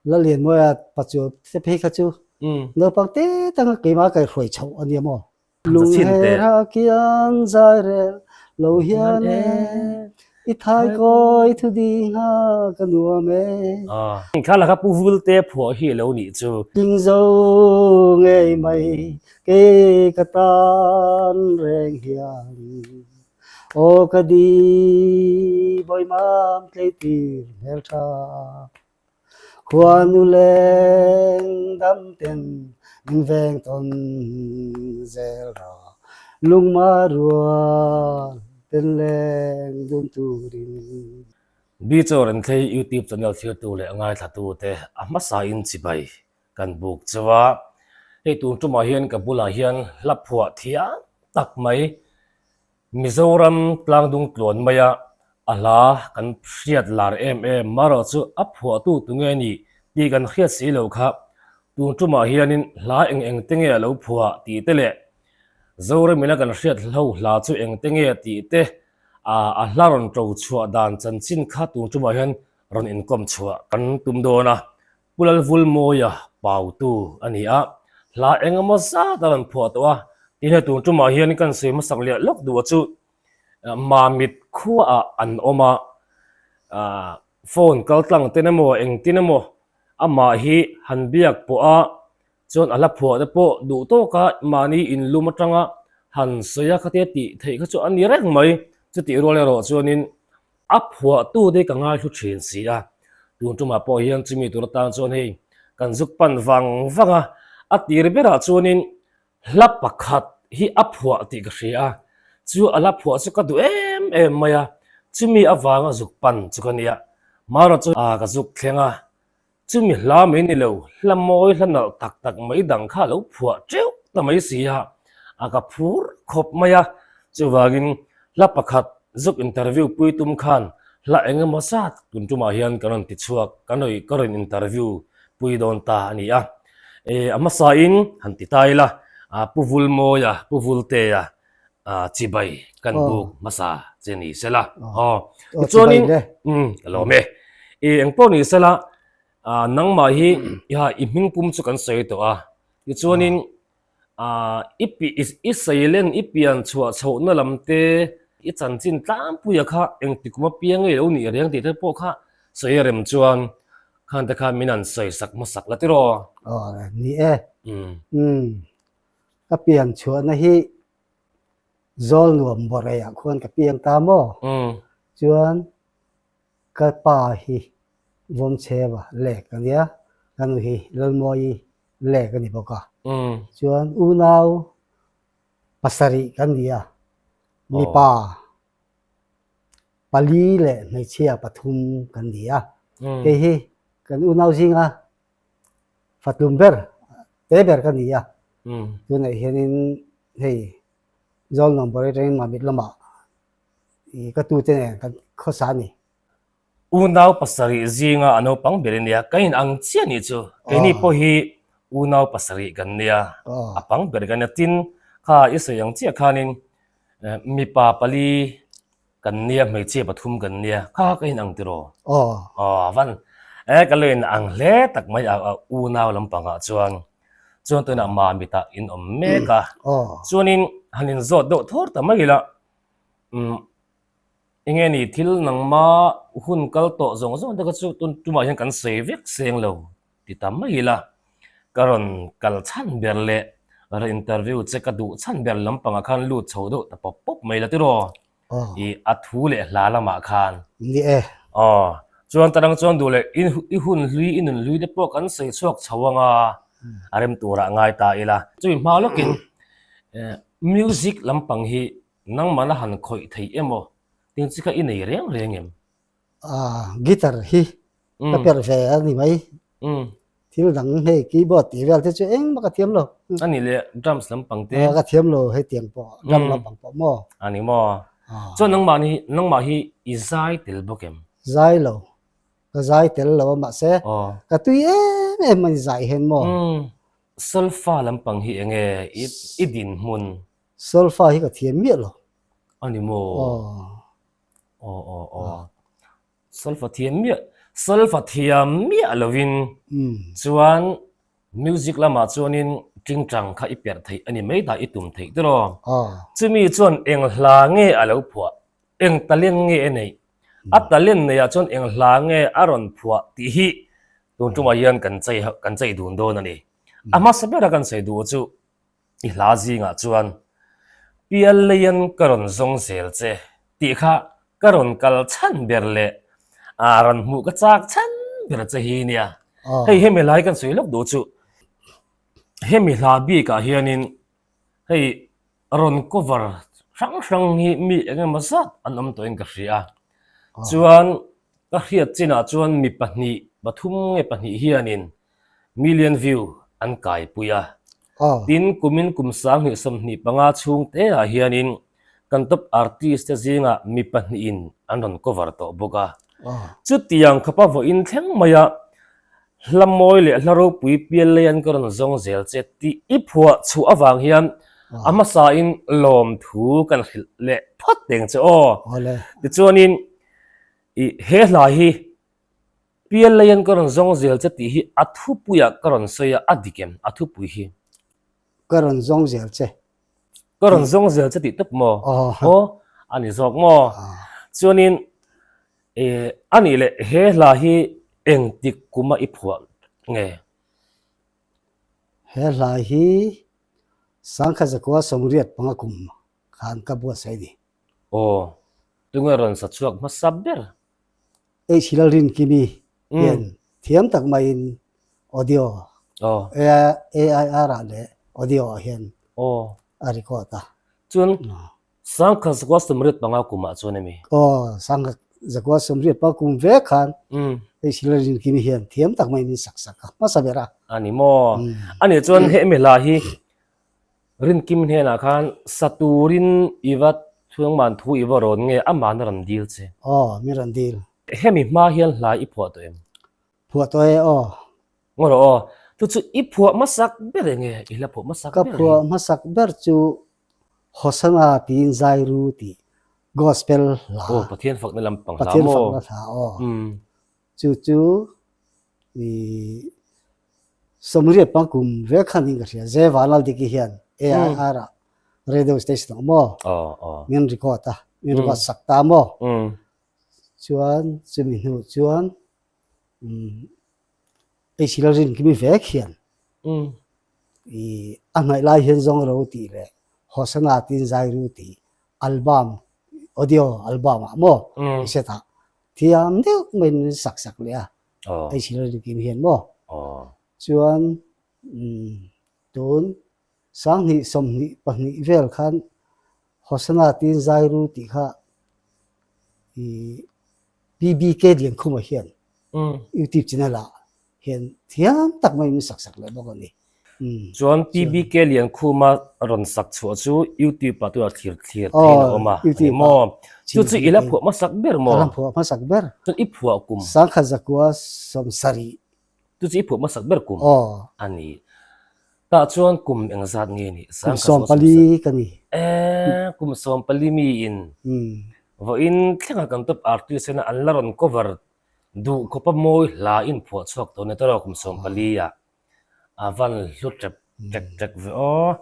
Lalianmawia pachuau te phei kha chu naupang te tanga keimah a kaihhruai chhoh a nia maw? Lungher a kian zai rel lo hian e, i thai kawi thu ding a ka nuam e. Thla laka Pu Vulte phuah hi lo nih chu. Tling zo ngei mai kei ka tan reng hian aw ka di bawimam tleitir hmeltha. Khuanu leng dam ten min veng tawn zel ra, lungma rual ten leng dun turin. Bichaw Renthlei YouTube channel thirtu leh ngaithlatu te a hmasa in chibai kan buk cheu a, hei tun tumah hian ka bulah hian hla phuah thiam tak mai Mizoram tlangdung tluan maia a hla kan hriat lar em em marawh chu a phuahtu tunge ni tih kan hriat si lo kha tun tumah hianin hla eng eng te nge a lo phuah tih te leh Zoramina kan hriat hlo hla chu eng te nge tih te a hla rawn to chhuah dan chanchin kha tun tumah hian rawn inkawm chhuah kan tum dawn a. Pu Lalvulmawia pautu a ni a, hla eng emaw zat a rawn phuah tawh a, tin hei tun tumah hian kan sawi hmasak leh lawk duh a chu Mamit khuaah an awm a, phone kal tlang ten emaw engtin emaw amah hi han biak pawh a, chuan a hla phuah te pawh duh tawka mahni inlum atanga han sawi a khatia tih theih kha chu a ni reng mai, chutih rual erawh chuanin A phuahtu te ka ngaihlu thin si a, tun tumah pawh hian chumi tur atan chuan hei kan zuk pan vang vang a, a tir berah chuanin hla pakhat hi a phuah tih ka hria a, chu a hla phuah chu ka duh em em mai a, chumi avanga zuk pan chu ka nia, Mara chu ka zuk thleng a, Chumi hla mai ni lo, hla mawi hla nalh tak tak mai dang kha a lo phuah teuh ta mai si a, a ka phur khawp mai a. Chuvangin hla pakhat zuk interview pui tum khan hla eng emaw zat tun tumah hian ka rawn ti chhuak, ka rawn ka rawn interview pui dawn ta a ni a. E, a hmasain han ti ta ila, Pu Vulmawia, Pu Vultea chibai kan buk hmasa che ni sela aw tichuanin ka lawm e i engpawh ni sela nangmah hi i hming pum chu kan sawi tawh a tichuanin i pi i seilen i pian chhuah chhohna lam te i chanchin tlangpuia kha engti kum apiang nge lo nih reng tih te pawh kha sawi rem chuan khan te khan min han sawi sak hmasak la tiraw aw ni e Ka pian chhuahna hi Zawlnuam Bawrheiah khuan ka piang ta maw? Chuan ka pa hi Vawmchheva lek a nia, ka nu hi Lalmawi lek a ni bawk a. Chuan unau pasarih kan ni a, mipa pali leh hmeichhia pathum kan ni a. Kei hi kan unau zinga Fatlum ber te ber ka ni a, tunah hianin hei Zawlnuam Bawr atangin Mamit lamah ih ka tute nen kan khawsa a ni. Unau pasarih zinga a naupang ber a nia, ka in ang chiah nih chu. Keini pawh hi unau pasarih kan nia, a pang ber kan nia. Tin, kha i sawi ang chiah khanin mipa pali Kan nia hmeichhia pathum kan nia kha ka in ang tiraw? Aw. Aw van e ka lo in ang hle tak mai a a unau lampangah chuan chuan tunah Mamitah in awm mek a. Aw. Chuanin han in zawt deuh thawr ta mai ila umm enge ni thil nangma hun kal tawh zawng zawng te kha chu tun tumah hian kan sawi vek seng lo ti ta mai ila ka rawn kal chhan ber leh rawn interview che ka duh chhan ber lampangah khan lut chho deuh ta pawp pawp mai la tiraw i a thu leh hla lamah khan. Ni e. Aw, chuan ta dang chuan duh leh i i hun hlui i nun hlui te pawh kan sawi chhuak chho anga a rem turah ngai ta ila. Chumi hma lawkin music lampang hi nangmahna han khawih thei emaw tin chi kha i nei reng reng em? Guitar hi ka perh ve a ni mai. Thil dang hei keyboard tih vel te chu engmah ka thiam lo. A nih leh drums lampang te. Ka thiam lo hetiang pawh drum lampang pawh maw. A ni maw. Chuan nangmah ni nangmah hi i zai tel bawk em? Zai lo. Ka zai tel lo a mahse ka tui em em a ni zai hian maw. Solfa lampang hi enge i dinhmun? Solfa hi ka thiam miah lo. A ni maw. Aw aw aw. Solfa thiam miah. Solfa thiam miah lovin chuan music lamah chuanin tingtang kha i perh theih a ni mai dah i tum theih tiraw? Chumi chuan eng hla nge a lo phuah? Eng talent nge a neih? A talent neihah chuan eng hla nge a rawn phuah tih hi tun tumah hian kan chei kan chei dun dawn a ni. A hmasa bera kan sawi duh chu i hla zingah chuan Pialleian ka rawn zawng zel che tih kha ka rawn kal chhan ber leh a rawn hmuh ka chak chhan ber che hi nia. Hei hemi hla hi kan sawi lawk duh chu hemi hla bikah hianin hei rawn cover hrang hrang hi mi eng emaw zat an awm tawhin ka hria a. Chuan ka hriat chinah chuan mi pahnih pathum nge pahnih hianin million view an kaipui a. Tin, kumin kum 20 25 chhung teah hianin kan top artist te zingah mi pahnihin an rawn cover tawh bawk a. Chutiang khawpa vawiin thleng maia hla mawi leh hla ropui pial lei an ka rawn zawng zel che tih i phuah chhuah avang hian a hmasain lawmthu kan hrilh leh phawt teng che aw. Tichuanin i he hla hi pial lei an ka rawn zawng zel che tih hi a thupuiah ka rawn sawi a, a dik em a thupui hi? Ka rawn zawng zel che. Ka rawn zawng zel che tih tawp maw? Aw a ni zawk maw? Chuanin A nih leh he hla hi engtik kuma i phuah nge? He hla hi Sangkhat Zakua Sawmriat panga kum khan ka buatsaih a ni. Aw, tunge rawn sa chhuak hmasa ber? H. Lalrinkimi hian thiam tak maiin audio AIR ah leh audio ah hian a record a. Chuan Sangkhat zakua sawmriat panga kumah chuan emi? Aw, Sangkhat zakua sawmriat panga kum vek khan hei Silarian kimi hian thiam tak maiin min sak sak a, hmasa ber a. A ni maw? A nih chuan hemi hla hi Rinkim hnenah khan sa turin i va thuangman thu i va rawn nge aman a rawn dil che? Aw, min rawn dil. Hemi hma hian hla i phuah tawh em? Phuah tawh e aw. Ngaw rawh aw. Chu chu i phuah hmasak ber enge? I hla phuah hmasak ber? Ka phuah hmasak ber chu Hosana tiin Zairu tih gospel hla. Aw, Pathian fakna lampang hla maw? Pathian fakna hla aw. Chu chu i Sawmriat pangkum vek khan in ka hria. Zeva Laldiki hian AIR ah radio station ah maw? Min record a, min record sak ta maw? Chuan chumi hnu chuan Hei si la rin kimi vek hian i a hnaih lai hian zawng ro tih leh Hosana tiin zai ru tih album audio album ah maw i set ah thiam deuh maiin min sak sak leh a hei si la rin kimi hian maw chuan tun 20 22 vel khan Hosana tiin zai ru tih kha i PBK Liankhuma hian YouTube channel ah hian thiam tak mai min sak sak leh bawk a ni. Chuan PBK Liankhuma rawn sak chhuah chu YouTube ah tunah thlir thlir theiin a awm a, a ni maw? Chu chu i la phuah hmasak ber maw? Ka la phuah hmasak ber. Chuan i phuah kum? 1000 zakua 70. Chu chu i phuah hmasak ber kum a ni. Tah chuan kum engzat nge ni? Kum 14 ka ni. Eee, kum 14 miin vawiin thlenga kan top artist hian an la rawn cover duh khawpa mawi hla in phuah chhuak tawh ni tawh kum 14 ah a van hlu ṭep ṭek ṭek ve aw.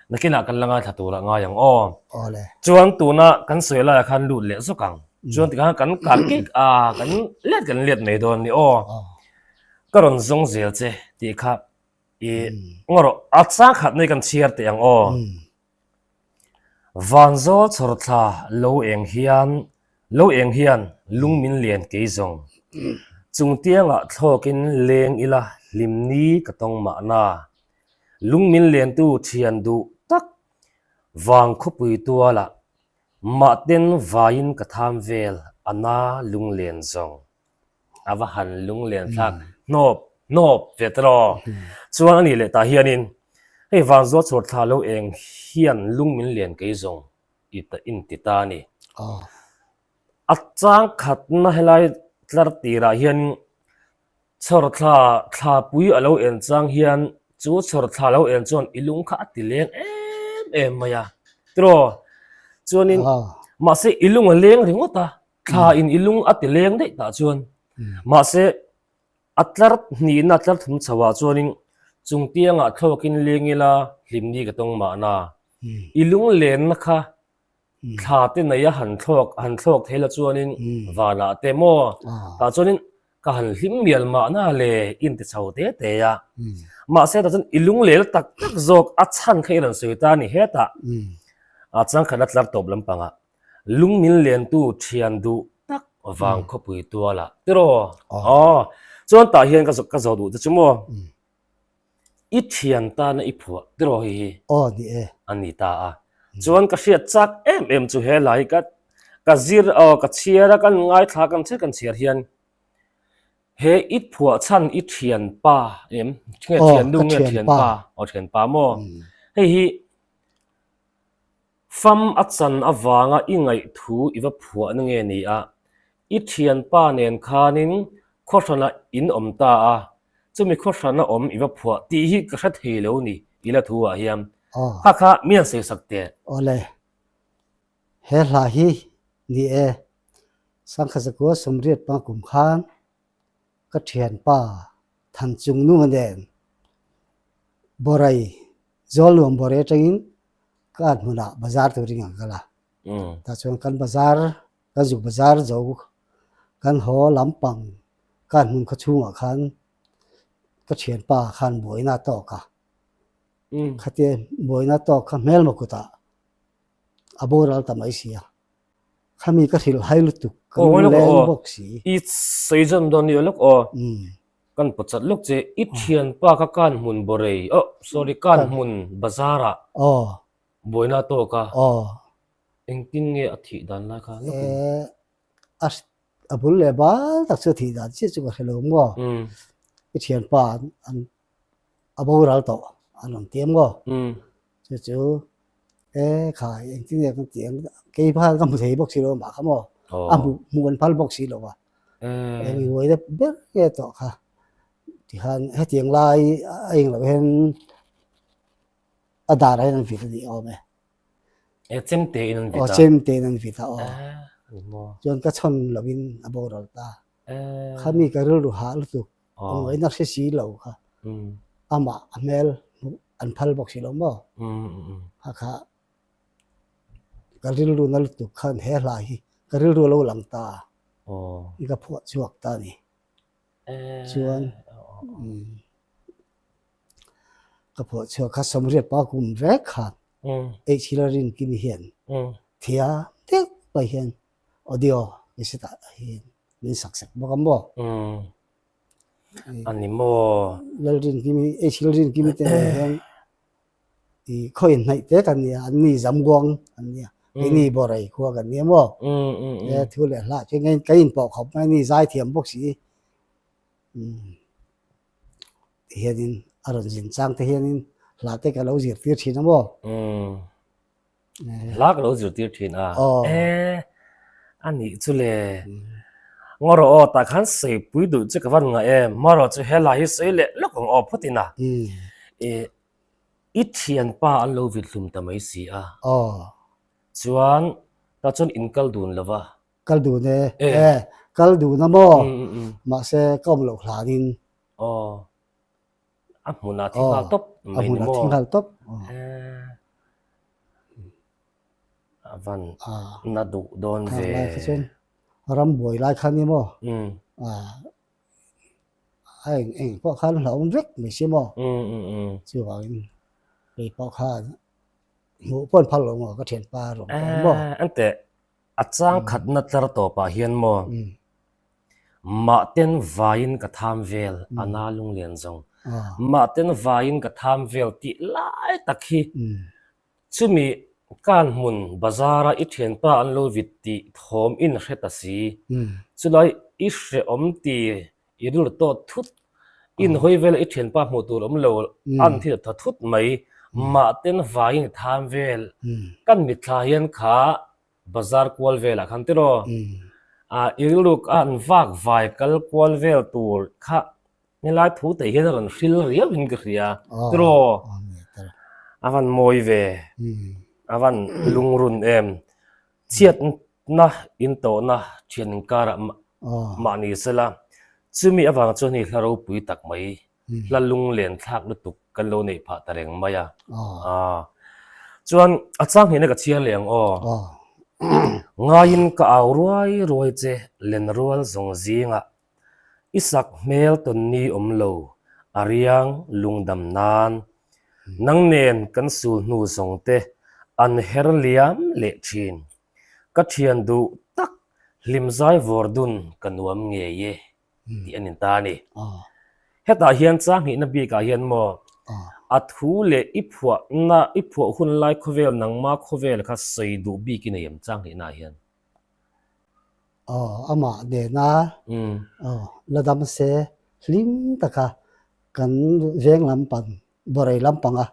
Nakinah kan la ngaithla turah ngai ang aw. Chuan tuna kan sawi laiah khan lut leh zawk ang. Chuan tikhan kan kar kik a, kan let kan let mai dawn ni aw. Ka rawn zawng zel che tih kha I ngaw rawh, a chang khat nei kan chhiar teh ang aw. Vanzawl chhawr thla lo eng hian, lo eng hian lung min len kei zawng. Chung tiangah thlawkin leng ila hlim ni ka tawng mahna. Lung min lentu thian duh tak vang khawpui tualah mahten vaiin ka tham vel a na lunglen zawng. A va han lunglen thlak hnawp hnawp ve ta lo. Chuan a nih leh tah hianin hei Vanzual chhuar thla lo eng hian lung min lian kei zawng i ta in ti ta a ni. A chang khatna helai tlar tirah hian chhawr thla thlapui a lo en chang hian chu chhawr thla lo en chuan i lung kha a ti leng em em mai a. Tiraw? Chuanin mahse i lung a leng ringawt a. Thla in i lung a ti leng daih tah chuan. Mahse, a tlar hnihna tlar thum chhoah chuanin chungtiangah thlawkin leng ila hlimni ka tawng mahna. I lunglenna kha thla te nei a han thlawk han thlawk thei la chuanin vanah te maw tah chuanin ka han hlim mial mahna le in ti chho te te a. Mahse tah chuan i lunglel tak tak zawk a chhan kha i rawn sawi ta a ni hetah. A changkhatna tlar tawp lampangah lung min lentu thian duh tak vang khawpui tualah tiraw? Aw chuan tah hian ka ka zawh duh te chu maw? I thian tana i phuah tiraw hei hi? Aw ni e. A ni ta a. Chuan ka hriat chak em em chu he lai ka ka zir aw ka chhiar a kan ngaithla kan chhiar kan chhiar hian he i phuah chhan i thian pa em nge thian nu nge thian pa aw thian pa maw hei hi Fam a chan avanga i ngaihthu i va phuahna nge ni a, i thianpa nen khanin khawhrana in awm ta a, chumi khawhrana awm i va phuah tih hi ka hre thei lo ni i la thu ah hian. Kha kha mi han sawi sak teh. Awle, he hla hi ni e, Sangkhazakua Sawmriat panga kum khan ka thianpa Thanchungnunga nen Borai, Zawlnuam Borai atangin Ka hmunah bazar turin an kal a, tah chuan kan bazar, kan zuk bazar zo kan haw lampang ka hmun khaw chhungah khan ka thianpa khan buaina a tawk a, khatia buaina a tawk kha hmelma kutah a boral ta mai si a, khami ka hrilh hai lutuk ka lung leng bawk si. I sawi zawn dawn ni lawk aw. Kan pawt chat lawk che, i thianpa kha kan hmun Borei, oh sorry kan hmun bazar ah buaina a tawk a, engtin nge a thih dan lai kha lawk in? A a bul leh bal tak chu a thih dan chiah chu ka hre lo maw, i thianpa an a boral tawh an rawn ti em maw, chu chu e khai engtin nge kan tih ang kei khan ka hmu thei bawk si lo mah kha maw, a hmuh hmuh an phal bawk si lo a. Eng i uai deuh ber nge tawh kha tikhan hetiang lai a eng loh hian a darah hian an vit a ni awm e. E chemte in an vit a. Aw chemte in an vit a aw. Chuan ka chhawn lohin a boral ta. Khami ka rilru hah lutuk awm ngaihna hre si lo kha amah a hmel hmuh an phal bawk si lo maw. Kha kha Ka rilru na lutuk khan he hla hi ka rilru a lo lang ta i ka phuah chhuak ta a ni. Chuan ka phuah chhuak kha Sawmriat pa kum vek khan H Hillary Kimi hian thiam deuh mai hian audio cassette ah hian min sak sak bawk a maw. A ni maw? Lalrinkimi H Lalrinkimi te nen hian i khawi hnaih te kan nia an ni Zamguang an nia keini Borai khua kan nia maw e thu leh hlah chu nge ka inpawh khawp mai ni zaithiam bawk si ti hianin a rawn zin chang te hianin hla te ka lo zirtir thin a maw. Hla ka lo zirtir thin a e a nih chu le ngaw rawh aw tah khan saipui duh chu ka van ngah em marawh chu helai hi sawi leh lawk ang aw phawt ina e i thianpa an lo vit hlum ta mai si a chuan tah chuan in kal dun lo va kal dun e e kal dun a maw mahse ka awm loh hlanin aw A hmunah thi nghal tawp mai ni maw? A hmunah thi nghal tawp. A van na duh dawn ve. Lai kha chuan ram buai lai kha ni maw? A eng eng pawh khan hlauhawm vek mai si maw? Chuvangin kei pawh khan hmuh pawh an phal lo maw ka thianpa rawn kawm maw? Enteh A chang khatna tlar tawpah hian maw mahten vaiin ka tham vel a na lunglian zawng mahten vaiin ka tham vel tih lai tak hi chumi kan hmun bazara i thianpa an lo vit tih thawm in hre ta si chulai i hrehawm ti i rilru tawt thut in hawi vela i thianpa hmuh tur awm lo an thil tha thut mai mahten vaiin i tham vel kan mitthla hian kha bazar kual velah khan tiraw ah i rilru a an vak vai kal kual vel tur kha helai thu te hian a rawn hril riau in ka hria tiraw a van mawi ve a van lungrun em chhiatna in tawhna thian inkarah mahni sela. Chumi avang chuan hei hla ropui tak mai, hla lunglen thlak lutuk kan lo neih phah ta reng mai a. Chuan a chang hnihna ka chhiar leh ang aw. Ngaiin ka au ruai ruai che len rual zawng zingah i sak hmel tawn ni awm lo a riang lungdam nan. Nang nen kan sul hnu zawng te an her liam leh thin. Ka thian duh tak hlimzai vawr dun ka nuam ngei e tih a ni ta a ni. Hetah hian changhnihna bikah hian maw a thu leh i phuahna i phuah hun lai khawvel nangma khawvel kha sawi duh bik i nei em changhnihna ah hian? Aw amah nena la dam se hlim taka kan veng lampang Borei lampanga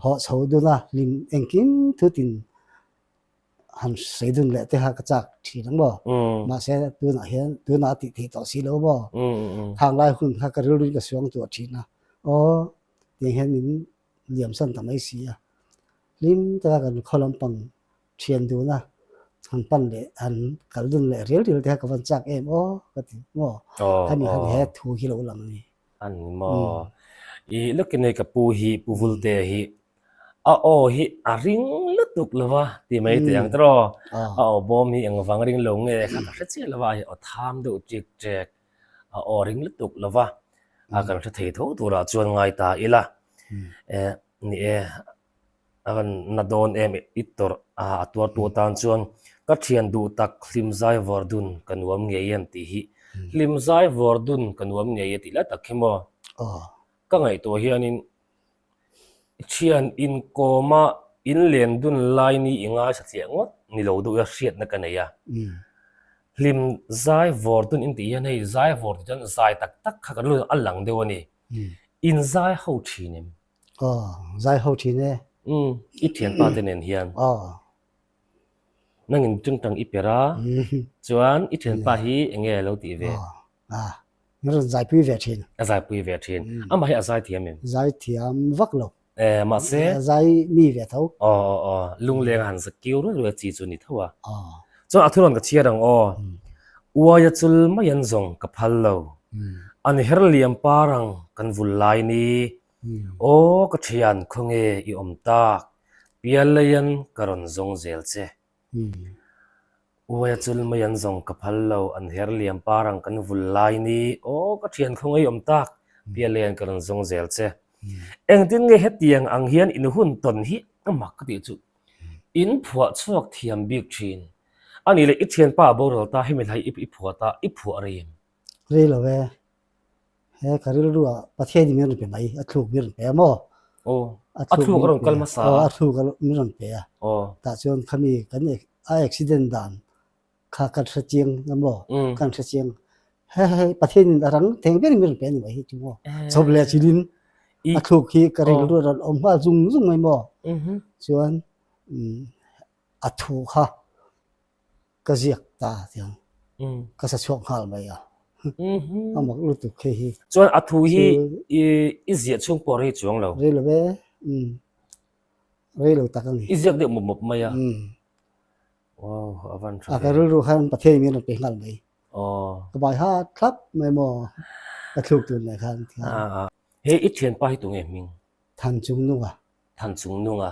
hawh chho dun a hlim engkim thutin han sawi dun leh te kha ka chak thin ang maw? Mahse tunah hian tunah a tih theih tawh si lo maw? Khang lai hun kha ka rilru in ka suang tuah thin a, aw tiang hian min liam san ta mai si a, hlim taka kan khaw lampang thian dun a han pan leh han kal dun leh rial rial te kha ka van chak em aw ka ti maw? Khami khan he thu hi lo lang a ni. A ni maw? I lawkin hei ka pu hi Pu Vulte hi A aw hi a ring lutuk lo va ti mai teh ang tawh. A aw bawm hi engvang ring lo nge kha ka hre chiah lo va, a aw tham deuh ṭik ṭek, a aw ring lutuk lo va, a kan hre thei tho turah chuan ngai ta ila. Eh ni e, a rawn na dawn em i tawrh a, a tuartu atan chuan ka thian duh tak hlimzai vawr dun ka nuam ngei em tih hi hlimzai vawr dun ka nuam ngei e tih lai tak hi maw? Ka ngaihtuah hianin Thian inkawma in len dun lai ni i ngaisa tliah ngawt ni lo deuh a hriatna ka nei a. Hlim zai vawr dun in tih hian hei zai vawr tih chuan zai tak tak kha kan lut a lang deuh a ni. In zai ho thin em? Aw, zai ho thin e. Umm, i thianpa te nen hian. Aw. Nangin tingtang i per a, chuan i thianpa hi eng nge a lo tih ve? Aw, A, min rawn zaipui ve thin. A zaipui ve thin. Amah hi a zaithiam em? Zaithiam vak lo. Eh, mahse. A zai mi ve tho. Aw, aw, aw. Lungleng a han za kiu ruai ruai chi chu ni tho a. Aw. Chuan a thurawn ka chhiar ang aw. Uai a chul mai an zawng ka phal lo. An her liam par ang kan vul lai ni. Aw, ka thian khawnge i awm tak. Pialleian ka rawn zawng zel che. Uai a chul mai an zawng ka phal lo, an her liam par ang kan vul lai ni, aw ka thian khaw ngei awm tak, Pialeng ka rawn zawng zel che. Engtin nge hetiang ang hian in hun tawn hi a mak ka tih chu in phuah chhuak thiam bik thin. A nih leh i thianpa a boral ta hemi hlai i phuah ta i phuah rei em? Rei lo e. He ka rilru ah Pathian in min rawn pe mai, a thluk min rawn pe a maw? Aw, a thluk a rawn kal hmasa a. Aw, a thluk min rawn pe a. Aw. Tah chuan khami kan a accident dan kha kan hre chiang a maw? Kan hre chiang. He he Pathian in a rang theng ber in min rawn pe a ni mai hi chu maw? Chawp leh chilin a thluk hi ka rilru a rawn awm nghal zung zung mai maw? Chuan a thu kha Ka ziak ta tiang ka sa chhuak nghal mai a, a mak lutuk hei hi. Chuan a thu hi i ziah chhung pawh rei chuang lo. Rei lo ve, rei lo tak a ni. I ziak deuh mawp mawp mai a. Wow, a van tha ve. A ka rilru khan Pathian in min rawn pe nghal mai. Ka bai hat thlap mai maw, ka thluk tur leh khan. Hei i thianpa hi tunge hming? Than chung nunga. Than chung nunga.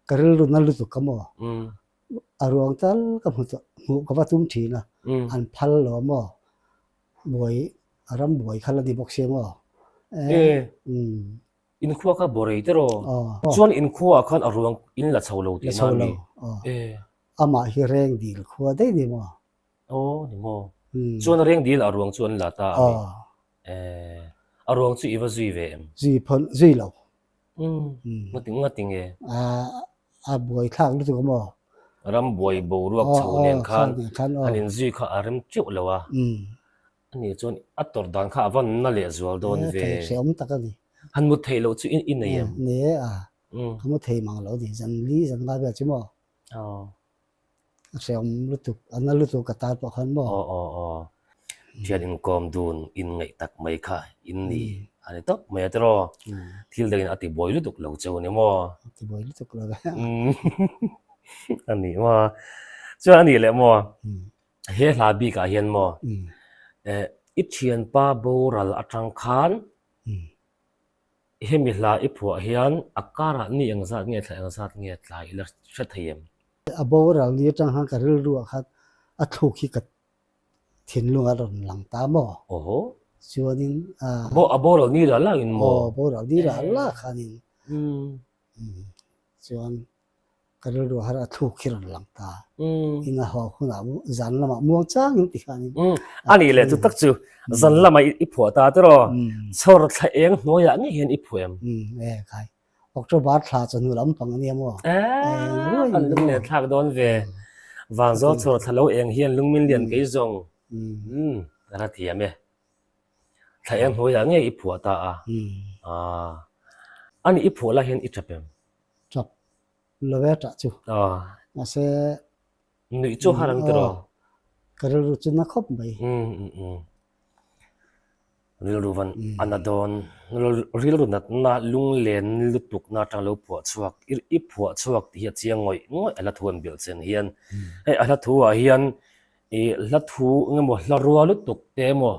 Ka rilru na lutuk ka maw. A ruang tal ka hmu tawh hmuh ka va tum thin a, an phal lo a maw? Buai a ram buai kha la ni bawk sia maw? E, inkhua kha borei te rawh. Chuan inkhua ah khan a ruang in la chho lo tihna a mi? E. Amah hi reng dil khua daih ni maw? Aw ni maw? Chuan reng dil a ruang chu an la ta a mi? E, a ruang chu i va zui ve em? Zui phawn zui lo. Ngati ngati nge? A buai thlak lutuk a maw? Ram buai boruak chho nen khan an inzui kha a rem teuh lo a. Ani chuan a tawrh dan kha a va na leh zual dawn ve. Hrehawm tak a ni. Han mu theih loh chu i nei em? Nei e a. Ka mu thei mang lo ni. Zan li zan ngai vel chu maw? A hrehawm lutuk, a na lutuk ka tar pawh khan maw? Aw aw aw. Thian inkawm dun in ngaih tak mai kha in ni a ni tawp mai a tiraw? Thil dangin a ti buai lutuk lo cheu a ni maw? A ti buai lutuk lo ve. A ni maw? Chuan a nih leh maw? He hla bikah hian maw? I thianpa boral atang khan hemi hla i phuah hian a karah ni engzat nge thla engzat nge tlai ila hre thei em? A boral ni atang khan ka rilruah khan a thluk hi ka thinlung a rawn lang ta maw? Awhaw. Chuanin a. A boral ni lah lah in maw? Aw, boral ni lah lah khanin. Chuan ka rilru har a thluk hi rawn lang ta. In a haw hunah zan lamah muang changin ti khanin. A nih leh chu tak chu zan lamah i phuah ta tiraw? Chhawr thla eng hnuaiah ngei hian i phuah em? E khai. October thla chawhnu lampang a nia maw? E kan lung len thlak dawn ve. Vanzawl chhawr thla lo eng hian lungmin lian kei zawng. Ka la thiam e. Thla eng hnuaiah ngei i phuah ta a. A nih i phuah lai hian i tap em? Tap lo e tah chu. Mahse Nuih chu har ang tiraw? Ka rilru chu na khawp mai. Rilru van a na dawn. Rilru natna lunglen lutukna atang lo phuah chhuak, i phuah chhuak tih hi a chiang ngawih ngawih a hla thu an belh chen hian. Hei a hla thu ah hian i hla thu eng emaw hla rua lutuk te emaw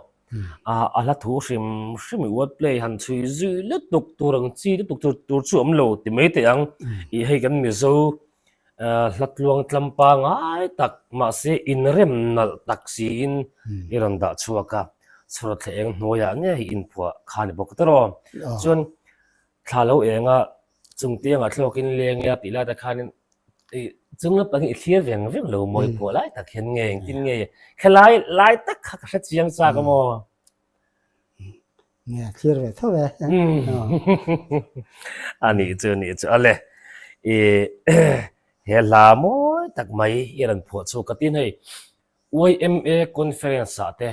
a hla thu hrim hrim i word play han chhui zui lutuk tur ang chi lutuk tur chu awm lo ti mai teh ang. I hei kan Mizo Hla tluang tlam pangai tak mahse inrem nalh tak siin i rawn dah chhuak a, chhawr thla eng hnuaiah ngei inphuah kha ni bawk tawh. Chuan thla lo enga chung tiangah thlawkin leng ila tih lai te khanin i chung lampang hi i thlir veng veng lo maw i phuah lai tak hian nge engtin nge khelai lai tak kha ka hre chiang chak a maw? Nge thlir ve tho e. A nih chu nih chu ale i he hla mawi tak mai i rawn phuah chu ka tin hei YMA conference ah te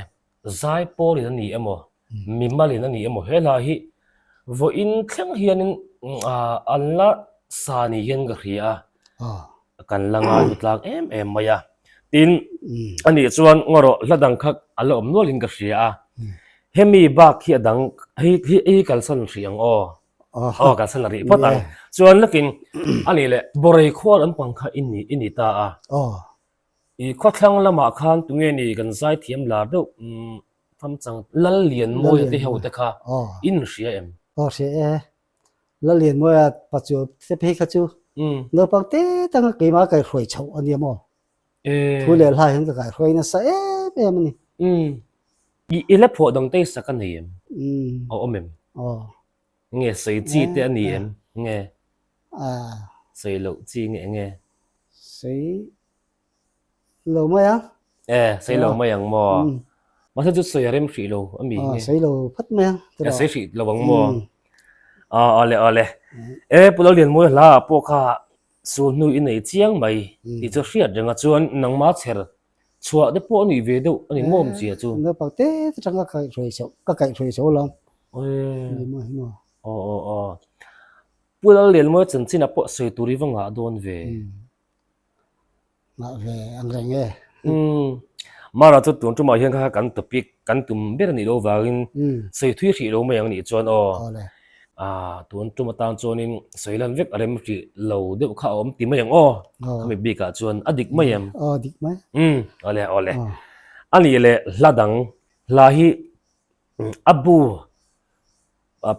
zaipawl in a ni emaw mimal in a ni emaw he hla hi vawiin thleng hianin an la sa ni hian ka hria a. Kan la ngai hmu tlang em em mai a. Tin, anih chuan ngarawh hla dang kha a la awm nualin ka hria a. Hemi bak hi a dang hei hi hei kalsan hrih ang aw. Aw kalsan a rih phawt ang. Chuan lakin anih leh Borei khua lampang kha i ni i ni ta a. I khawthlang lamah khan tunge ni kan zaithiam lar deuh Famchang Lallianmawia te ho te kha in hria em? Aw hria e. Lallianmawia pachuau te phei kha chu naupang te tanga keimah a kaihhruai chhoh a nia maw? Thu leh hla hian ka kaihhruai nasa em em a ni. I la phuah dang te sak a nei em? A awm em? Nge sawi chi te a ni em? Nge sawi loh chi nge nge? Sawi Lo mai ang. E, sei lo mai ang maw? Mahse chu sawi a rem hrih lo a mi nge? Sei lo phat mai ang. E, sei hrih lo ang maw? A, awle awle. E, Pu Lallianmawia hla ah pawh kha sul hnu i nei chiang mai tih chu hriat reng a chuan nangma chher chhuah te pawh a nih ve deuh a ni maw awmzia chu? Naupang te te tang ka kaihhruai chhoh, ka kaihhruai chhoh lo. E, aw aw aw. Pu Lallianmawia chanchin ah pawh sawi tur i va ngah dawn ve. Ngah ve ang reng e. Umm. Mara chu tun tumah hian kha kan topic kan tum ber a nih loh vangin sawi thui hrih lo mai ang nih chuan aw. Awle. Ah tun tum atan chuanin sawi lan vek a rem hrih lo deuh kha a awm ti mai ang aw. Khami bikah chuan a dik mai em? Aw dik mai. Umm awle awle. A nih leh hla dang hla hi a bu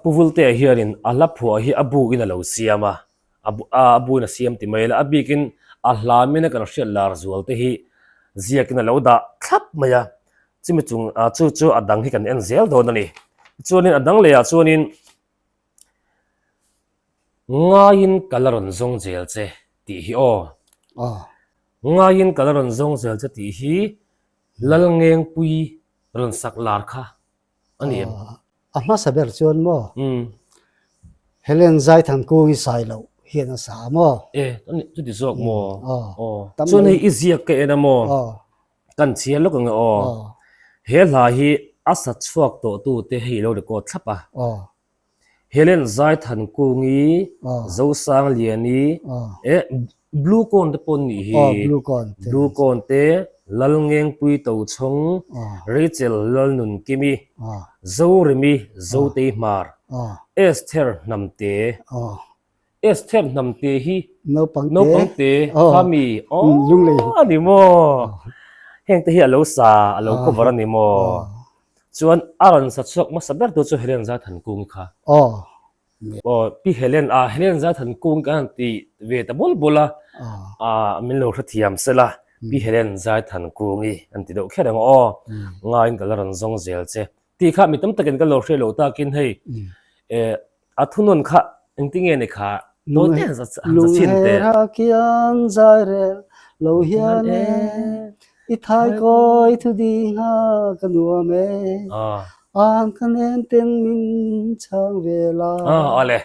Pu Vultea hianin a hla phuah hi a bukin a lo siam a, a buin a siam ti mai la, a bikin a hla mina kan hriat lar zual te hi ziakin a lo dah thlap mai a, chumi chung chu chu a dang hi kan en zel dawn a ni. Chuanin a dang lehah chuanin ngaiin ka la rawn zawng zel che tih hi aw. Ngaiin ka la rawn zawng zel che tih hi Lalngengpui rawn sak lar kha a ni em? A hmasa ber chuan maw? Helen Zaithankung i sai loh hian a sa a maw? E, chuti zawk maw? Aw. Chuan hei i ziak ka en a maw? Kan chhiar lawk ang e aw. He hla hi a sa chhuak tawh tu te hei lo record thlap a. Helen Zaithankungi, Zosangliani, e Blue Corn te pawh an nih hi. Blue Corn te, Lalngengpui Tochhawng, Rachel Lalnunkimi, Zoremi Zotei Hmar, Esther Hnamte. Esther Hnamte hi naupang te kha mi aw a ni maw? Hengte hi a lo sa, a lo cover a ni maw? Chuan a rawn sa chhuak hmasa ber tu chu Helen Zaithankung kha. Aw. Aw, Pi Helen, ah Helen Zaithankung kan han ti ve ta bul bul a, ah min lo hrethiam sela, Pi Helen Zaithankungi an ti deuh kher ang aw, ngaiin ka la rawn zawng zel che. Tih kha mi tam takin ka lo hre lo takin hei eh a thunawn kha engtin nge ni kha tawi te han za chhin teh. Lunghera kian zai rel lo hian e i thai kawi thu ding a ka nuam e an ka nen ten min chhang ve la. Awle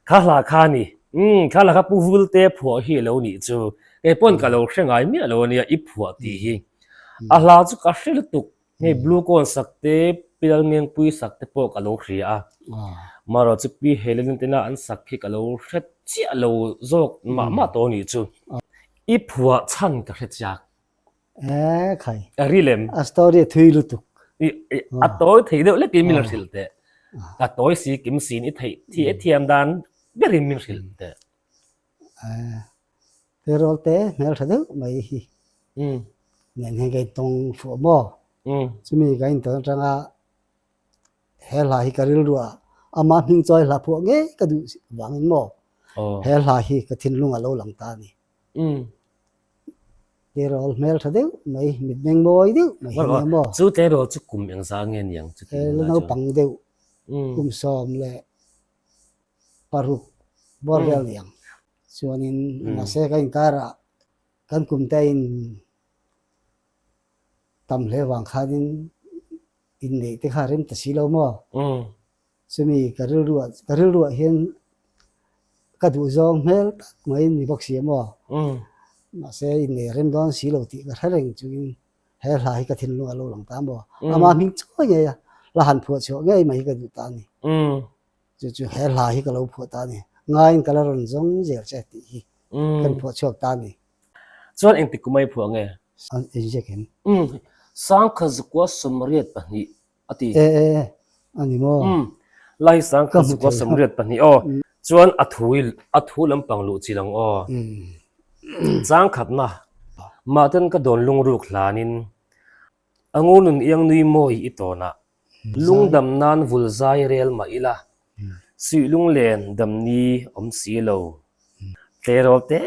kha hla kha ni kha hla kha Pu Vulte phuah hi a lo nih chu kei pawn ka lo hre ngai miah lo ania i phuah tih hi a hla chu ka hre lutuk Hei Blue Cone sak te, Pi Lalngengpui sak te pawh ka lo hria a. Marawh chu Pi Helen tena an sak hi ka lo hre chiah lo zawk mah mah tawh anih chu. I phuah chhan ka hre chiak. E khai. A ri lem. A story a thui lutuk. I a tawi thei deuh lekin min la hrilh teh. Ka tawi si kim siin i theih thi e thiam dan berin min hrilh teh. Tirawl te hmel tha deuh mai hi nen hian ka intawng fuh maw? Chumi ka intawn atanga he hla hi ka rilruah ama hming chawi hla phuah ngei ka duh vangin maw he hla hi ka thinlung a lo lang ta a ni. Tirawl hmel tha deuh mai, mitmeng mawi deuh mai hi nia maw? Chu tirawl chu kum engzah nge niang chuti hunah chuan? La naupang deuh kum 10 paruk bawr vel ni ang. Chuanin mahse ka inkarah kan kum te a in tam hle vang khanin inneih te kha a rem ta si lo maw? Chumi ka rilruah ka rilruah hian ka duhzawng hmel tak mai ni bawk si a maw? Mahse inneih a rem dawn si lo tih ka hre reng chungin he hla hi ka thinlung a lo lang ta maw? Ama hming chawi ngei a la han phuah chhuah ngei mai hi ka duh ta a ni. Chu chu he hla hi ka lo phuah ta a ni. Ngaiin ka la rawn zawng zel che tih hi kan phuah chhuak ta a ni. Chuan engtik kum a i phuah nge? An inziak em? Umm, Sangkha Zukua 82 a ti. E e e, a ni maw? Umm, la hi Sangkha Zukua 82 aw. Chuan a thu i a thu lampang luh chi lang aw. Changkhatna, Mahten ka dawn lungruk hlanin A ngur nun iang nui mawi i tawnah lungdam nan vul zai rel mah ila, suih lunglen dam ni awm si lo. Tleirawl te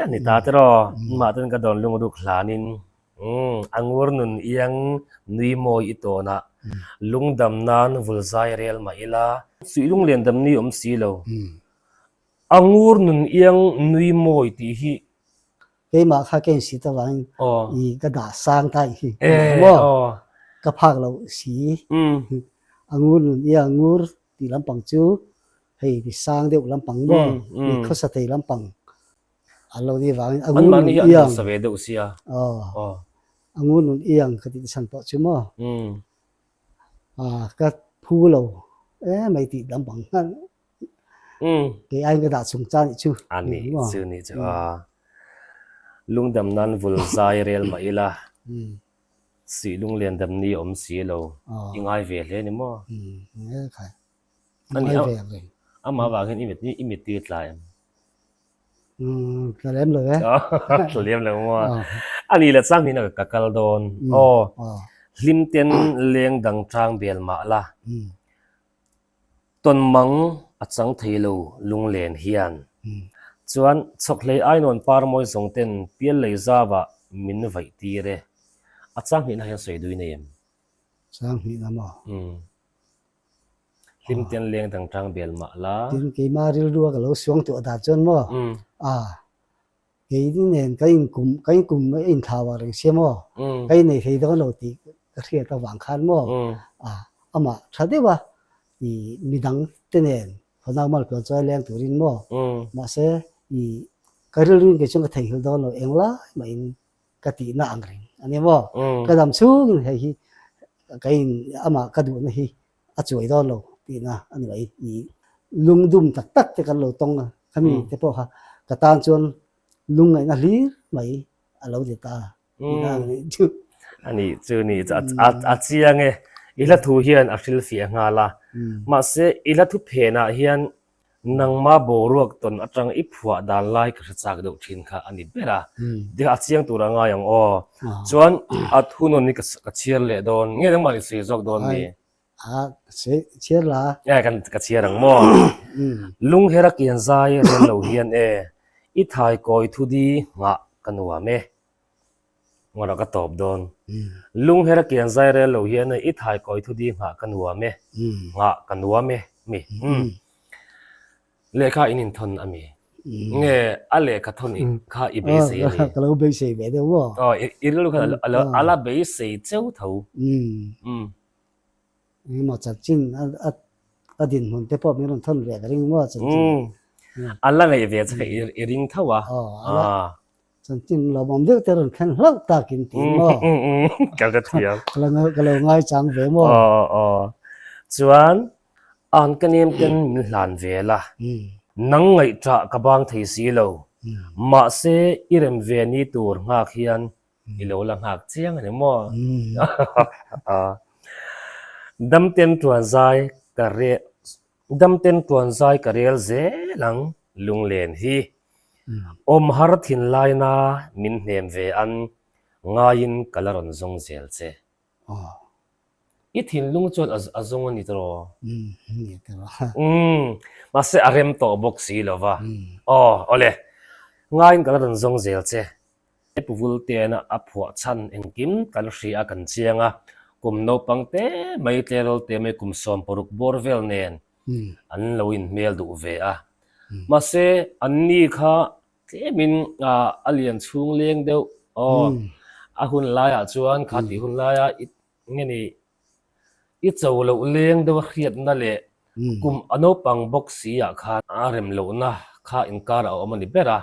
a ni ta tiraw, mah ten ka dawn lungruk hlanin a ngur nun iang nui mawi i tawnah lungdam nan vul zai rel mah ila, suih lunglen dam ni awm si lo. A ngur nun iang nui mawi tih hi Keimah kha ka insit avangin i ka dah sang ta i maw ka phak loh si. A ngur nun i a ngur tih lampang chu hei mi sang deuh lampang maw mi khawsa thei lampang an lo nih avangin a ngur nun i ang a ngur nun i ang ka tih chhan pawh chu maw ka phu lo emai tih lampang khan Kei aiin ka dah chung cha nih chu. A nih chu nih chu a. Lungdam nan vul zai rel mah ila sih lunglian dam ni awm si lo i ngai ve hle ni maw? Ngai ve reng. Amah vang hian i mit tir tla em? Tla lem lo e. Tla lem lo maw? A nih leh chang hian ka kal dawn. Aw hlim ten leng dang tang bel mah la. Tawnmang a chang thei lo lunglen hian. Chuan chhawkhlei ainawn par mawi zawng ten pial lei zauah min vaih tir e. A chang hnihna hian sawi dui nei em? Chang hnihna maw? Umm. Hlim ten leng dang tang bel mah la. Tin keimah rilru a ka lo suang tuah dan chuan maw? Umm. Aa. Kei nen ka inkum ka inkum a inthlau ah reng sia maw? Ka innei thei dawn lo tih ka hriat avang khan maw? Ah amah tha deuh a i midang te nen fanau mal pian chuai leng turin maw? Mahse i ka rilru in kei chuan ka theihnghilh dawn lo englai mahin ka tihna ang reng a ni maw? Ka dam chhungin hei hi ka in amah ka duhna hi a chuai dawn lo tihna a ni mai. I lungdum tak tak te kan lo tawng a, khami te pawh kha ka tan chuan lungngaihna hlir mai a lo ni ta tihna a ni chu. A nih chu ni chu a chiang e. I hla thu hian a hrilhfiah nghal a. Mahse i hla thu phenah hian. Nangma boruak tawn atang i phuah dan lai ka hre chak deuh thin kha a ni ber a. Dikah a chiang tur a ngai ang aw. Chuan a thunawn hi ka chhiar leh dawn nge nangmah i sawi zawk dawn ni? A chhiar la. E kan ka chhiar ang maw? Lungher a kian zai rel lo hian e, i thaikawi thudi nghah ka nuam e. Ngawrh a ka tawp dawn. Lungher a kian zai rel lo hian e, i thaikawi thudi nghah ka nuam e, nghah ka nuam e mi. Lehkha in inthawn a mi? Nge a lehkha thawn i kha i beisei a ni? Ka lo beisei ve deuh maw? Aw, i rilru khan a la beisei cheu tho. Engemaw chanchin a dinhmun te pawh min rawn thawn ve ka ring maw chanchin. A la ngaih ve che kha i ring tho a. Chanchin lawmawm deuh te rawn thlen hlauh takin tih maw? Ka hre thiam. Ka lo ngaichang ve maw? Aw aw. Chuan an ka nem ten min hlan ve la. Nang ngaihṭah ka bang thei si lo. Mahse i rem ve ni tur nghak hian i lo la nghak chiang a ni maw? Damten tuan zai ka re Damten tuan zai ka rel zel ang lunglen hi. Awm har thinlaina min hnem ve an ngaiin ka la rawn zawng zel che. I thinlung chuan a zawng a ni tawh. Umm, mahse a rem tawh bawk si lo va. Aw, awle. Ngaiin ka la rawn zawng zel che. Pu Vultena a phuah chhan engkim kan hria a kan chiang a, kum naupang te mai tleirawl te mai kum 16 bawr vel nen an lo inhmel duh ve a. Mahse, anni kha tlemin a lian chhung leng deuh aw, a hun laiah chuan kha tih hun laia nge ni I cho loh leng deuh a hriatna leh kum a naupang bawk si ah khan a rem lohna kha inkar a awm a ni ber a,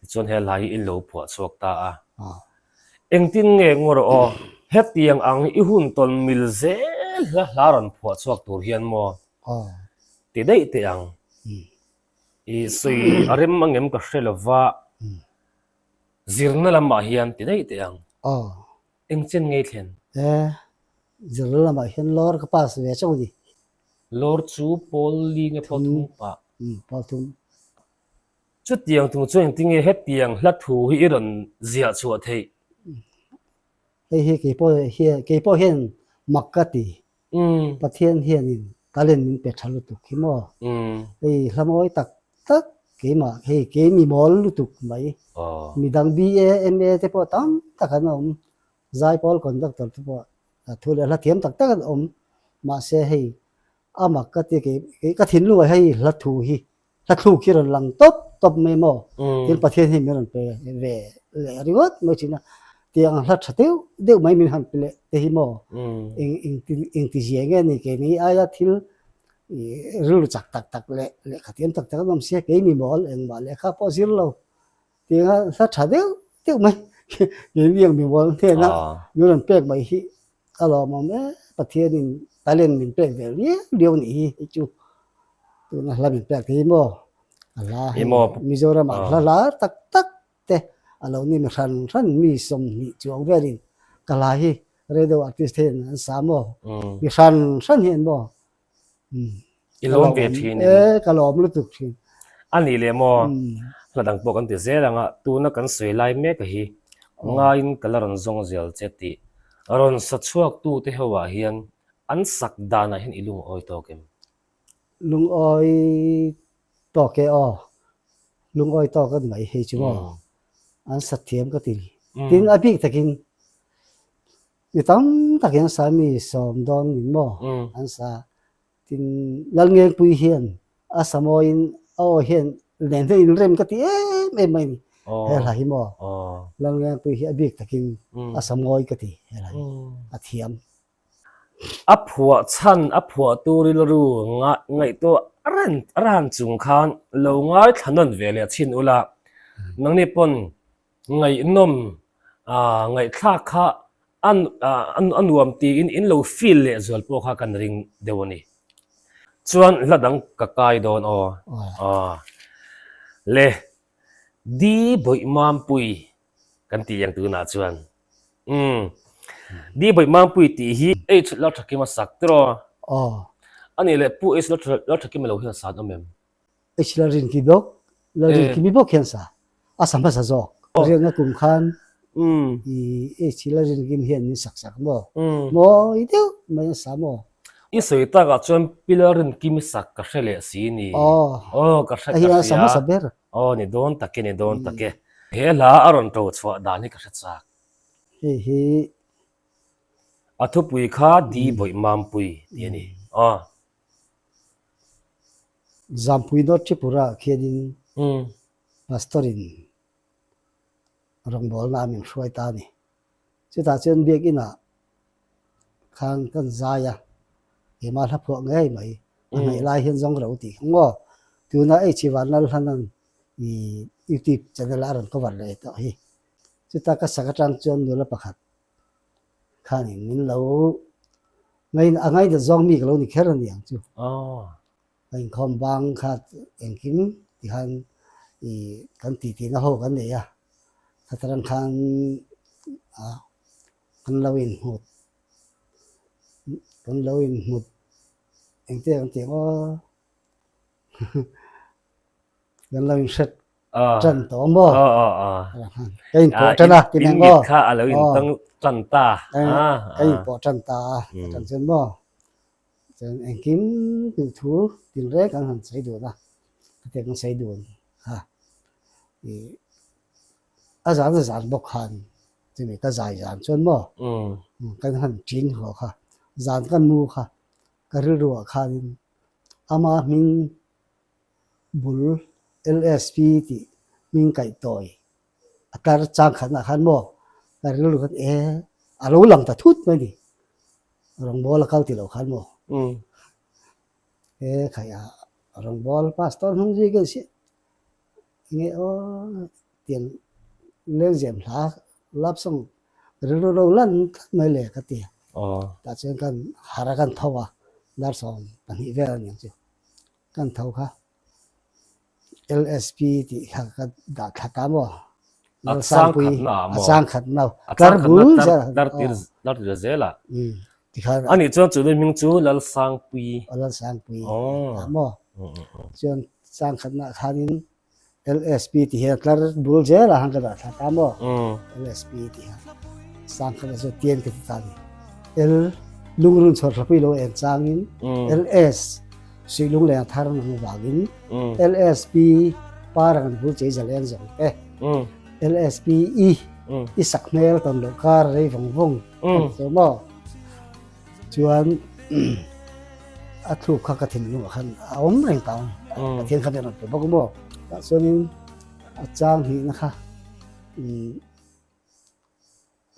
tichuan he hla hi i lo phuah chhuak ta a. Engtin nge ngaw rawh aw, hetiang ang i hun tawn mil zel hla hla rawn phuah chhuak tur hian maw ti daih teh ang. I sawi a rem angem ka hre lova, zirna lamah hian ti daih teh ang. Eng chen ngei thlen? E, zirna lamah hian lawr ka pass ve chauh a ni. Lawr chu pawl li nge pawl thum pah? Umm, pawl thum. Chutiang tung chuan engtinge hetiang hla thu hi i rawn ziah chhuah theih? Hei hi keipawh hian keipawh hian mak ka ti. Pathian hianin talent min pe tha lutuk hi maw? Hei hla mawi tak tak keimah hei kei mi mawl lutuk mai. Midang BA, MA te pawh tam tak an awm, Zaipawl conductor te pawh thu leh hla thiam tak tak an awm. Mahse hei a mak ka ti kei ka thinlungah hei hla thu hi Hla thluk hi rawn lang tawp tawp mai maw? Tin Pathian hi min rawn pe ve leh ringawt mai thin a, tiang hla tha deuh deuh mai min han pe leh te hi maw? Eng eng engti zia nge ni keini aia thil rilru chak tak tak leh lehkha thiam tak tak an awm sia keini mawl engmah lehkha pawh zir lo tianga hla tha deuh deuh mai keini ang mi mawl hnena min rawn pek mai hi A lawmawm e, Pathianin talent min pek ve riau riau nih hi hei chu tuna hla min pek hi maw a hla hei Mizoramah hla lar tak tak te a lo ni mi hran hran mi 20 chuang velin ka hla hi radio artist te hian an sa maw mi hran hran hian maw I lawm ve thin in. E ka lawm lutuk thin. A nih leh maw hla dang pawh kan ti zel ang a, tuna kan sawi lai mek a hi ngaiin ka la rawn zawng zel che tih rawn sa chhuak tu te ho ah hian an sak dan ah hian i lungawi tawk em? Lungawi tawk e aw, lungawi tawk a ni mai hei chu maw an sa thiam ka ti. Tin a bik takin Mi tam takin an sa mi sawm dawn nin maw an sa. Tin Lalngengpui hian a sa mawiin a aw hian nen hian inrem ka ti em em mai ni he hla hi maw. Lalngengpui hi a bik takin a sa mawi ka ti he hla hi a thiam. A phuah chhan a phuahtu rilru ngaihtuah ran chung khan lo ngaithla nawn ve leh chhin ula nangni pawn Ngaihnawm ngaihthlak kha a nuam tiin in lo feel leh zual pawh kha kan ring deuh a ni. Chuan hla dang ka kai dawn aw. Le Di Bawih Mampui kan tih ang tunah chuan. Umm Di Bawih Mampui tih hi H Lalthakima sak tiraw? Aw. A nih leh Pu H Lalthakima lo hian san awm em? H Lalrinki bawk, Lalrinki mi bawk hian sa a sa hmasa zawk. Riakna kum khan i H Lalrinkim hian min sak sak maw? Mawi deuh mai a sa maw? I sawi takah chuan Pi Lalrinkimi sak ka hre leh si ni. Aw ka hre ka hria. A sa hmasa ber. Aw ni dawn tak e ni dawn tak e. He hla a rawn to chhuah dan hi ka hre chak. Hei hi A thupui kha Di Bawih Mampui tih a ni. Aw. Zampui North Tripura ah khianin Pastor in rawngbawlna a min hruai ta a ni. Chutah chuan Biakinn ah khan kan zai a, keimah hla phuah ngei mai a hnaih lai hian zawng ro tih kha maw. Tuna H Vanlalhlanan i YouTube channel ah a rawn cover leh tawh hi. Chuta ka sak atang chuan nula pakhat Khanin min lo ngai a ngainat zawng mi ka lo ni kher a ni ang chu. Ka inkhawm bang kha engkim tikhan i kan titi na ho kan nei a, khatarang khan a kan lo inhmut kan lo inhmut engte ang tih aw kan lo inhret Ṭan tawh maw? Ka inpawh ṭan a, ti meng maw? In mit kha a lo intang ṭan ta. Ka inpawh ṭan ta a, ka ṭan chuan maw? Chuan engkim tih thu tinreng kan han sawi dun a, ka ti kan sawi dun a. A zan a zan bawk khan chumi ka zai zan chuan maw? Kan han ṭin haw kha, zan ka nu kha ka rilruah khanin ama hming bul LSP tih hming kaih tawi a tar chang khatnah khan maw ka rilru khan e a lo lang ta thut mai ni rawngbâwl a kal ti lo khan maw e khai a rawngbâwl pastor hnung zui ka insiah enge aw tiang lengzem hla love song rilru lo lan tlat mai le ka ti a tah chuan kan harh a kan tho a dar 12 vel a ni ang chu. Kan tho kha LSP tih kha ka dah thla ta maw? A chang khatna ah maw? A chang khatna. A chang khatna tar tir zel a. A nih chuan chu hming chu Lalsangpui. Lalsangpui. Ah maw? Chuan chang khatna khanin LSP tih hian tlar bul zel ah han ka dah thla ta maw? LSP tih hian sang khat a chu tian ka ti ta ni. L lungrun chhawr thlapui lo en changin LS suih lungleng thar nang vangin LSP parang an bul chei zaleng zawng te LSP i i sak hmel tawn loh kar rei vawng vawng kan ti tawh maw? Chuan a thluk kha ka thinlung ah khan a awm reng ta ang. Pathian kha rawn pe bawk maw? Tah chuanin a chang hnihna kha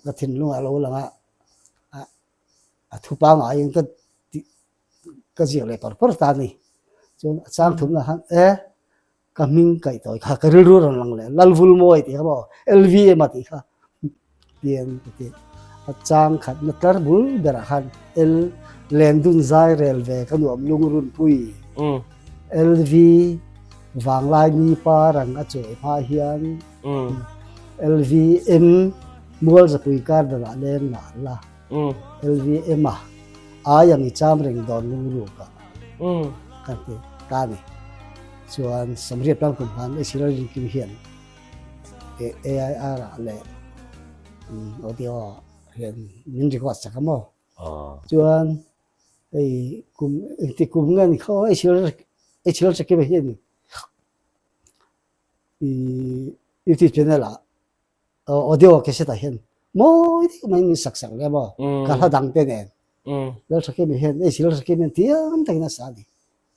ka thinlung ah a lo lang a, a thu pangaiin ka ka ziak leh par par ta a ni. Chuan a chang thumna khan e Ka hming kaih tawi kha ka rilru rawn lang leh Lalvulmawi tih kha maw LVM a tih kha tian ka ti. A chang khat na tlar bul berah khan L Lendun zai rel ve ka nuam lungrunpui LV Vanglai mi pa rang a chuai hma hian LVM Mual zapui kar danah leng mah la. LVM a ai ang i cham reng dawn lungruk ah kan ti ta a ni. Chuan Samriat tlang kum khan AC Lalrinkim hian AIR ah leh audio ah hian min record sak a maw. Chuan hei kum engti kum nge ni khaw AC Lalrinkim hian YouTube channel ah Audio cassette ah hian mawi deuh mai min sak sak leh maw ka hla dang te nen Lalthakimi hian ei si Lalthakimi hian tiam takin a sa a ni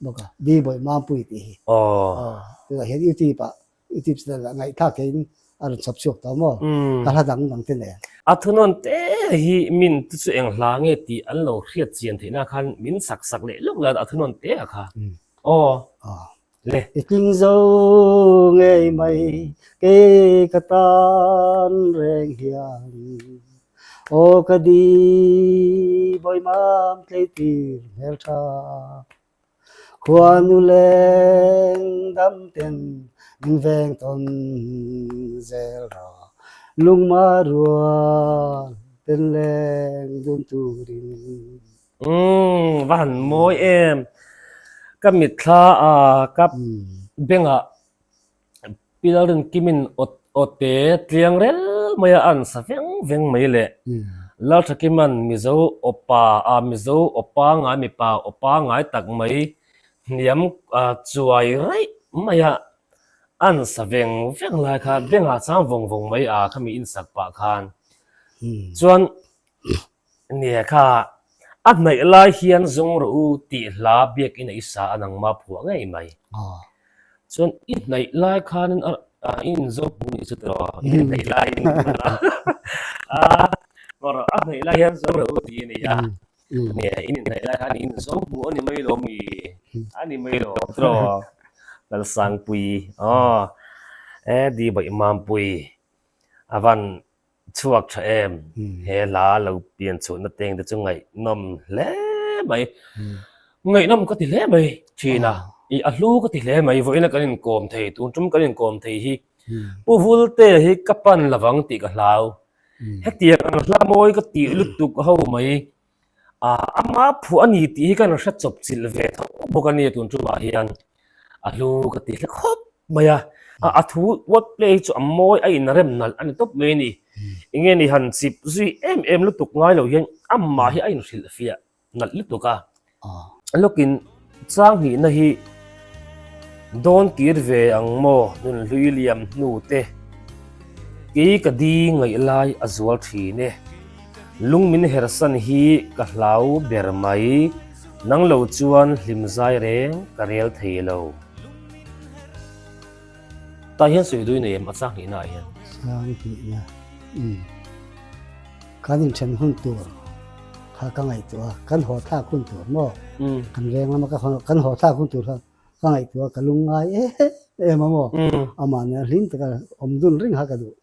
bawk a Di Bawih Mampui tih hi tunah hian YouTube ah YouTube channel ah ngaihthlak theihin a rawn chhawp chhuak tawh maw ka hla dang dang te nen. A thunawn te hi min te chu eng hla nge tih an lo hriat chian theihna khan min sak sak leh lawk la a thunawn te ah kha aw. Le. I tling zo ngei mai kei ka tan reng hian Aw ka di bawi mam tlei tir hmel tha Khuanu leng dam ten min veng tawn zel ra Lungma rual pen leng dun turin. Umm va han mawi em. Ka mitthla a ka. Bengah Pi Lalrinkimin awte tliang rel mai a an sa veng veng mai le. Lalthakiman Mizo awpa a Mizo awpa ngai mipa awpa ngai tak mai hniam chuai raih mai a an sa veng veng lai kha bengah chang vawng vawng mai a khami insak pah khan chuan Nia kha, a hnaih lai hian zawng rawh u tih hla biakin a i sa a nangma phuah ngei mai. Chuan i hnaih lai khanin a i inzo hmu nih chu tiraw, i hnaih laiin a a hnaih lai hian zawng rawh u tih a ni a. Nia, i inhnaih lai khan i inzo hmu a ni mai lo mi? A ni mai lo tiraw Lalsangpui aw e Di Baihmampui a van Chhuak tha em? He hla lo pian chhuahna teng te chu ngaihnawm hle mai. Ngaihnawm ka ti hle mai thin a, i a hlu ka ti hle mai. Vawiina kan inkawm thei, tun tum kan inkawm thei hi Pu Vultea hi ka pan lovang tih ka hlau. Hetiang ang hla mawi ka tih lutuk ho mai. Ama phuah a ni tih hi kan hre chawp chilh ve tho bawk a nia tun tumah hian a hlu ka ti hle khawp mai a. A thu word play hi chu a mawi a inrem nalh a ni tawp mai a ni. Enge ni han chip zui em em lutuk ngai lo hian amah hi a inhrilhfiah nalh lutuk a. Lawkin chang hnihna hi dawn kir ve ang maw nunhlui liam hnu te kei ka di ngaih lai a zual thin e. Lung min hersan hi ka hlau ber mai, nang lo chuan hlim zai reng ka rel thei lo. Tah hian sawi dui nei em a chang hnihna ah hian? Chang hnihna umm kan inthen hun tur kha ka ngaihtuah a, kan haw thlak hun tur maw kan veng lama ka kan haw thlak hun tur kha ka ngaihtuah a, ka lung ngai em em a maw amah nen hlim taka awm dun ring kha ka duh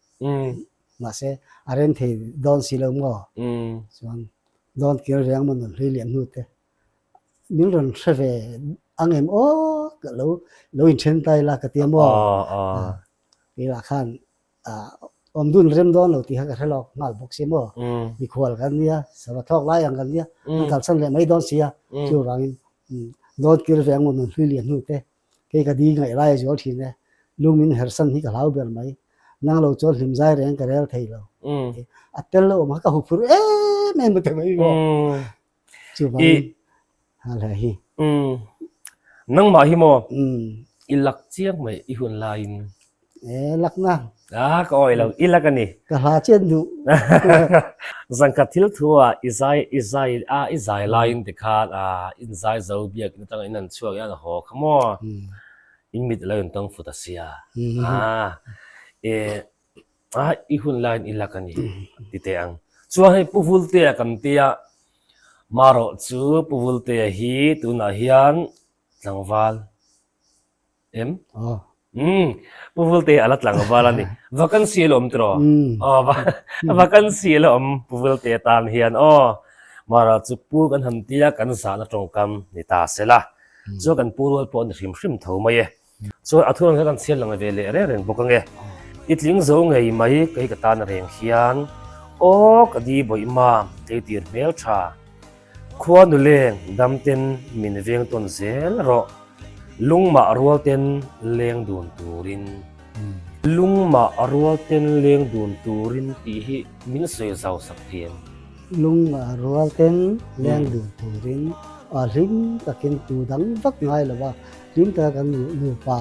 mahse a rem thei dawn si lo maw chuan dawn kir reng maw nun hlui lian hnu te Min rawn hre ve ang em aw ka lo lo inthen ta ila ka ti a maw? Keimah khan awm dun rem dawn lo tih kha ka hre lawk nghal bawk si maw? Mikhual kan nia, sava thlawk lai ang kan nia, kan kalsan leh mai dawn si a, chuvangin dawn kir ve ang maw nun hlui lian hnu te, kei ka di ngaih lai a zual thin e, lung min hersan hi ka hlau ber mai, nang lo chuan hlim zai reng ka rel thei lo, a tel lo awm kha ka huphurh em em a ti mai maw? Chuvangin hal he hi. Umm. Nangmah hi maw? Umm. I lak chiang mai i hun laiin. E lak na. Ah ka awih lo, i lak a ni. Ka hla chian duh. Zangkhat thil thu ah i zai i zai a i zai laiin tikhan ah in zai zo biak in atanga in an chhuak in an haw kha maw? In mit a lo intawng fut a sia. Ah e A i hun laiin i lak a ni ti teh ang. Chuan hei Pu Vultea kan tia, marawh chu Pu Vultea hi tunah hian tlangval em? Aw. Umm, Pu Vultea a la tlangval a ni. Vacancy a la awm tiraw? Aw, vacancy a la awm Pu Vultea tan hian aw. Marawh chu Pu kan han tia kan zahna tawngkam ni ta sela. Chuan kan Pu rual pawh a ni hrim hrim tho mai e. Chuan a thurang hian kan chhiar lang ve leh reng reng bawk ange. I tling zo ngei mai kei ka tan reng hian aw ka di bawih mam kei tir hmel tha. Khua nuleng dam ten min veng tawn zel rawh lungmah rual ten leng dun turin. Lungmah rual ten leng dun turin tih hi min sawi zau sak thiam. Lungmah rual ten leng dun turin a hlim takin tu dang vak ngai lo a. Hlim taka kan nupa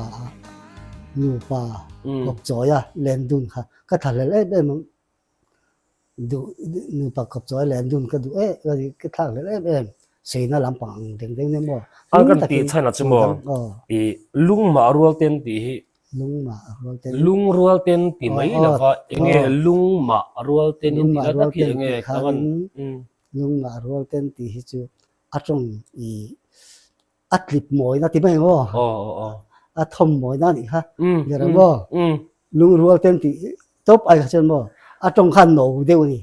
nupa kawp chawi a len dun kha ka tha hlel em em ang duh nupa kawp chawi a len dun ka duh em ka thlak hlel em em seina lampang ang deng deng nia maw A kan tih chhan ah chu maw i lungmah rual ten tih hi lungmah rual ten lungrual ten ti mai lova enge lungmah rual ten in tih lai tak hi enge ka van lungmah rual ten tih hi chu a tawng i A tlip mawina ti mai ang aw. A thawm mawina anih kha. Ber ang aw. Lungrual ten tih tawp ai kha chuan maw a tawng khan no deuh a ni.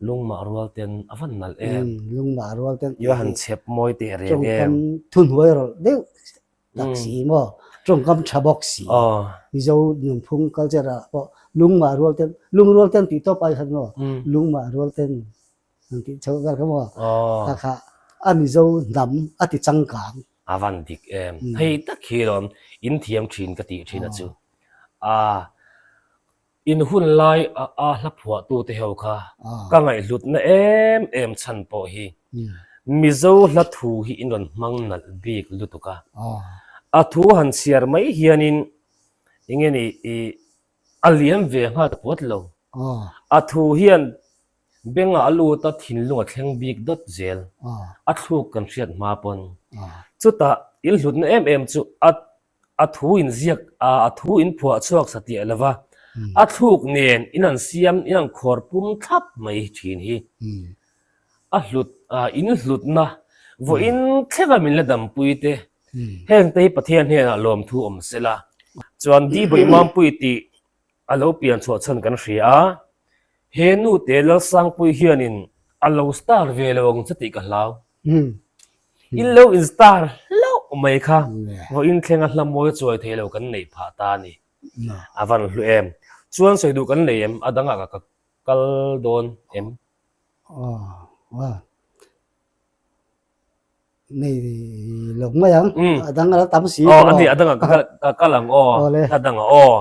Lungmah rual ten a van nalh em. Lungmah rual ten tih hi. Han chhep mawi teh reng em. Tawngkam thuhnuai rawlh deuh tak si maw. Tawngkam tha bawk si. Mizo nunphung culture ah pawh lungmah rual ten lungrual ten tih tawp ai kha chuan maw lungmah rual ten An tih chho vel kha maw? Kha kha a Mizo hnam a ti changkang. A van dik em. Hei tak hi lawm in thiam thin ka tih thin a chu. A in hun lai a a hla phuah tu te ho kha ka ngaihhlutna em em chhan pawh hi Mizo hla thu hi in rawn hmang nalh bik lutuk a. A thu han chhiar mai hianin enge ni i a liam ve nghal puat lo. A thu hian bengah a lut a, thinlung a thleng bik dawt zel. A thluk kan hriat hma pawn. Chutah in hlutna em em chu a a thu in ziak a, a thu in phuah chhuak satliah lo va, a thluk nen in an siam in an khawr pum thlap mai thin hi. A hlut in hlutna vawiin thlenga min la dampui te heng te hi Pathian hnenah lawmthu awm sela. Chuan Di Bawihmampui tih a lo pian chhuah chhan kan hria a, he nu te Lalsangpui hianin a lo star ve lo ang che tih ka hlau. In lo in star hlauh mai kha vawiin thlenga hla mawi chuai thei lo kan neih phah ta a ni. A van hlu em. Chuan sawi duh kan nei em? A dangah ka kal dawn em? Nei lo mai ang. A dang a la tam si. Aw, a ni, a dangah ka kal ang aw. A dangah aw.